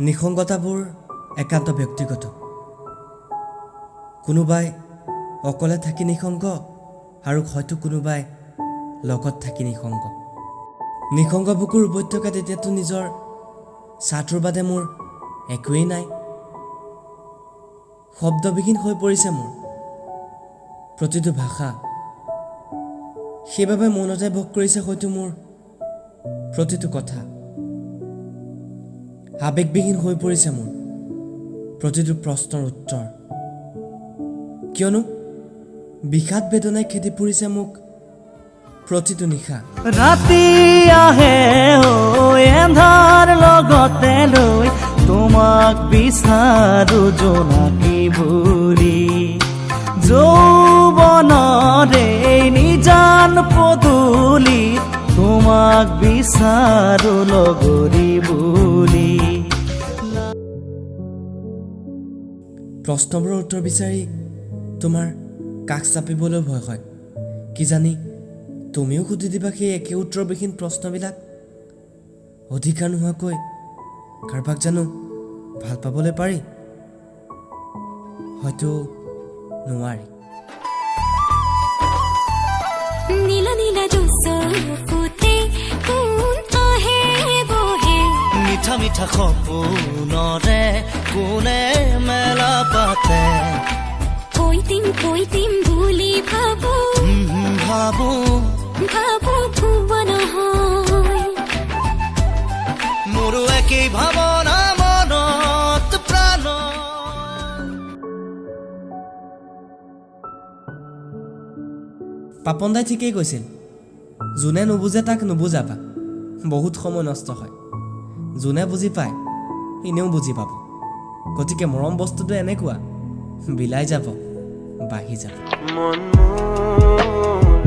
নিসংগতাবোৰ একান্ত ব্যক্তিগত। কোনোবাই অকলে থাকি নিসংগ আৰু হয়তো কোনোবাই লগত থাকি নিসংগ। নিসংগ বুকুৰ উপত্যকাত এতিয়াতো নিজৰ ছাঁটোৰ বাদে মোৰ একোৱেই নাই। শব্দবিহীন হৈ পৰিছে মোৰ প্ৰতিটো ভাষা। সেইবাবে মৌনতাই ভোগ কৰিছে হয়তো মোৰ প্ৰতিটো কথা। আৱেগবিহীন হৈ পৰিছে মোৰ প্ৰতিটো প্ৰশ্নৰ উত্তৰ। কিয়নো বিষাদ বেদনাই খেদি ফুৰিছে মোক প্ৰতিটো নিশা। ৰাতি আহে ঐ এন্ধাৰ লগতে লৈ, তোমাক বিচাৰো জোনাকী বুলি। যৌৱনৰে নিজান পদূলি, তোমাক বিচাৰো লগৰী বুলি। প্ৰশ্নবোৰৰ উত্তৰ বিচাৰি তোমাৰ কাষ চাপিবলৈ ভয় হয়। কিজানি তুমিও সুধি দিবা সেই একে উত্তৰবিহীন প্ৰশ্নবিলাক। অধিকাৰ নোহোৱাকৈ কাৰোবাক জানো ভাল পাবলৈ পাৰি? হয়তো নোৱাৰি। নীলা নীলা চকুতে কোন আহে বহে? মিঠা মিঠা সপোনৰে কোনে মেলা পাতে? কৈ দিম কৈ দিম বুলি ভাবো, ভাবো ভাবো ভুৱা নহয়। মোৰো একেই ভাৱনা মনত প্ৰাণ। পাপন দাই ঠিকেই কৈছিল, যোনে নুবুজে তাক নুবুজাবা, বহুত সময় নষ্ট হয়। যোনে বুজি পায় এনেও বুজি পাব। গতিকে মৰম বস্তুটো এনেকুৱা, বিলাই যাব, বাঢ়ি যাব। মন মোৰ।